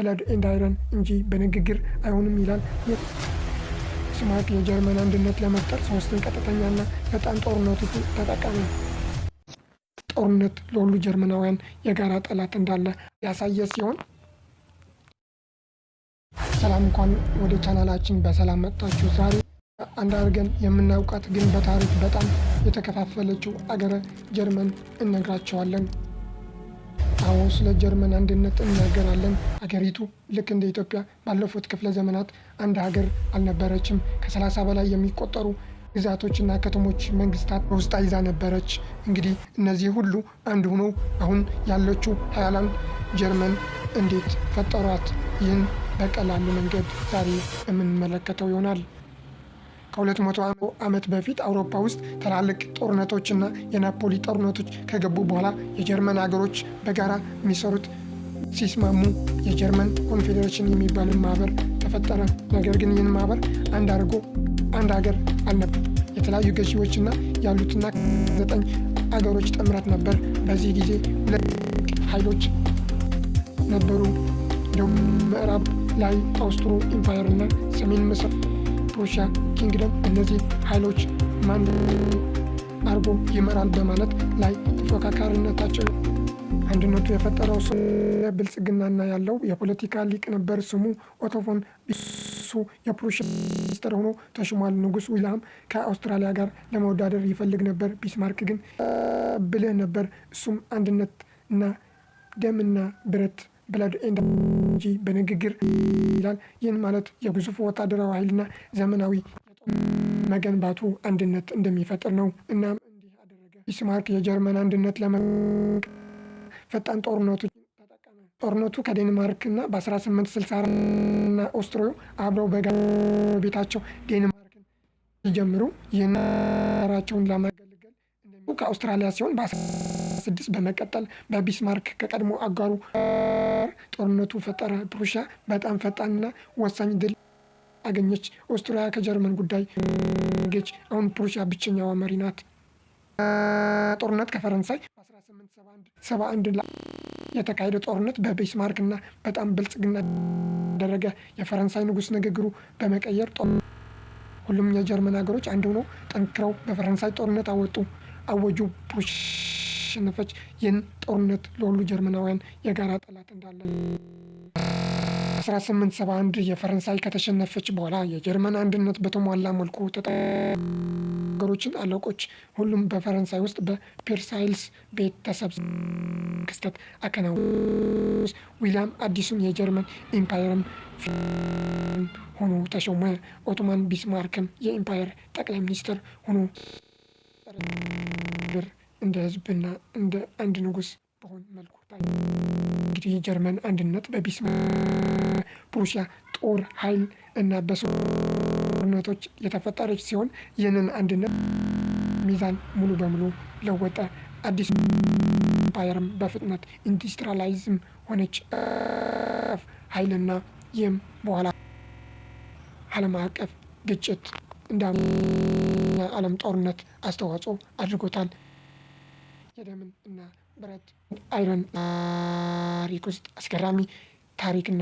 blood and iron እንጂ በንግግር አይሆንም ይላል። ቢስማርክ የጀርመን አንድነት ለመፍጠር ሶስትን ቀጥተኛና ፈጣን ጦርነቶች ተጠቀመ። ጦርነት ለሁሉ ጀርመናውያን የጋራ ጠላት እንዳለ ያሳየ ሲሆን፣ ሰላም፣ እንኳን ወደ ቻናላችን በሰላም መጣችሁ። ዛሬ አንድ አድርገን የምናውቃት ግን በታሪክ በጣም የተከፋፈለችው አገረ ጀርመን እነግራችኋለን። አዎ፣ ስለ ጀርመን አንድነት እናገራለን። አገሪቱ ልክ እንደ ኢትዮጵያ ባለፉት ክፍለ ዘመናት አንድ ሀገር አልነበረችም። ከ30 በላይ የሚቆጠሩ ግዛቶችና ከተሞች መንግስታት በውስጧ ይዛ ነበረች። እንግዲህ እነዚህ ሁሉ አንድ ሆነው አሁን ያለችው ሀያላን ጀርመን እንዴት ፈጠሯት? ይህን በቀላሉ መንገድ ዛሬ የምንመለከተው ይሆናል። ከ200 ዓመት በፊት አውሮፓ ውስጥ ትላልቅ ጦርነቶችና የናፖሊ ጦርነቶች ከገቡ በኋላ የጀርመን ሀገሮች በጋራ የሚሰሩት ሲስማሙ የጀርመን ኮንፌዴሬሽን የሚባልን ማህበር ተፈጠረ። ነገር ግን ይህን ማህበር አንድ አድርጎ አንድ ሀገር አልነበር። የተለያዩ ገዢዎችና ያሉትና ዘጠኝ አገሮች ጥምረት ነበር። በዚህ ጊዜ ሁለት ኃይሎች ነበሩ። ደቡብ ምዕራብ ላይ አውስትሮ empire እና ሰሜን ምስራቅ ፕሩሺያ kingdom። እነዚህ ኃይሎች ማን አርጎ ይመራል በማለት ላይ ተፎካካሪነታቸው አንድነቱ የፈጠረው ሰው ብልጽግናና ያለው የፖለቲካ ሊቅ ነበር። ስሙ ኦቶ ፎን ቢሱ የፕሩሺያ ሚኒስትር ሆኖ ተሹሟል። ንጉስ ዊልሃም ከአውስትራሊያ ጋር ለመወዳደር ይፈልግ ነበር። ቢስማርክ ግን ብልህ ነበር። እሱም አንድነት እና ደምና ብረት blood and እንጂ በንግግር ይላል። ይህን ማለት የግዙፍ ወታደራዊ ኃይልና ዘመናዊ መገንባቱ አንድነት እንደሚፈጥር ነው። እናም እንዲህ አደረገ። ቢስማርክ የጀርመን አንድነት ፈጣን ጦርነቱ ተጠቀመ። ጦርነቱ ከዴንማርክ እና በ1864 እና ኦስትሪያ አብረው በቤታቸው ዴንማርክን ሲጀምሩ ይህን ራቸውን ለማገልገል ከአውስትራሊያ ሲሆን በ16 በመቀጠል በቢስማርክ ከቀድሞ አጋሩ ጦርነቱ ፈጠረ። ፕሩሺያ በጣም ፈጣንና ወሳኝ ድል አገኘች። ኦስትሪያ ከጀርመን ጉዳይ ገች። አሁን ፕሩሺያ ብቸኛዋ መሪ ናት። ጦርነት ከፈረንሳይ በ1871 የተካሄደ ጦርነት በቢስማርክ እና በጣም ብልጽግና ደረገ። የፈረንሳይ ንጉስ ንግግሩ በመቀየር ሁሉም የጀርመን ሀገሮች አንድ ሆነው ጠንክረው በፈረንሳይ ጦርነት አወጡ አወጁ። ፕሩሺያ አሸነፈች። ይህን ጦርነት ለሁሉ ጀርመናውያን የጋራ ጠላት እንዳለ 1871 የፈረንሳይ ከተሸነፈች በኋላ የጀርመን አንድነት በተሟላ መልኩ ሀገሮችን አለቆች ሁሉም በፈረንሳይ ውስጥ በቬርሳይልስ ቤት ተሰብስበው ክስተት አከናወኑ። ዊሊያም አዲሱን የጀርመን empire ም ሆኖ ተሾመ። ኦቶማን ቢስማርክም የ empire ጠቅላይ ሚኒስትር ሆኖ እንደ ህዝብና እንደ አንድ ንጉስ በሆን መልኩ እንግዲህ የጀርመን አንድነት በቢስማርክ ፕሩሲያ ጦር ኃይል እና በጦርነቶች የተፈጠረች ሲሆን ይህንን አንድነት ሚዛን ሙሉ በሙሉ ለወጠ። አዲስ empire ም በፍጥነት industrialize ም ሆነች ኃይልና ይህም በኋላ ዓለም አቀፍ ግጭት እንደ ዓለም ጦርነት አስተዋጽኦ አድርጎታል። የደምን እና ብረት iron ታሪክ ውስጥ አስገራሚ ታሪክና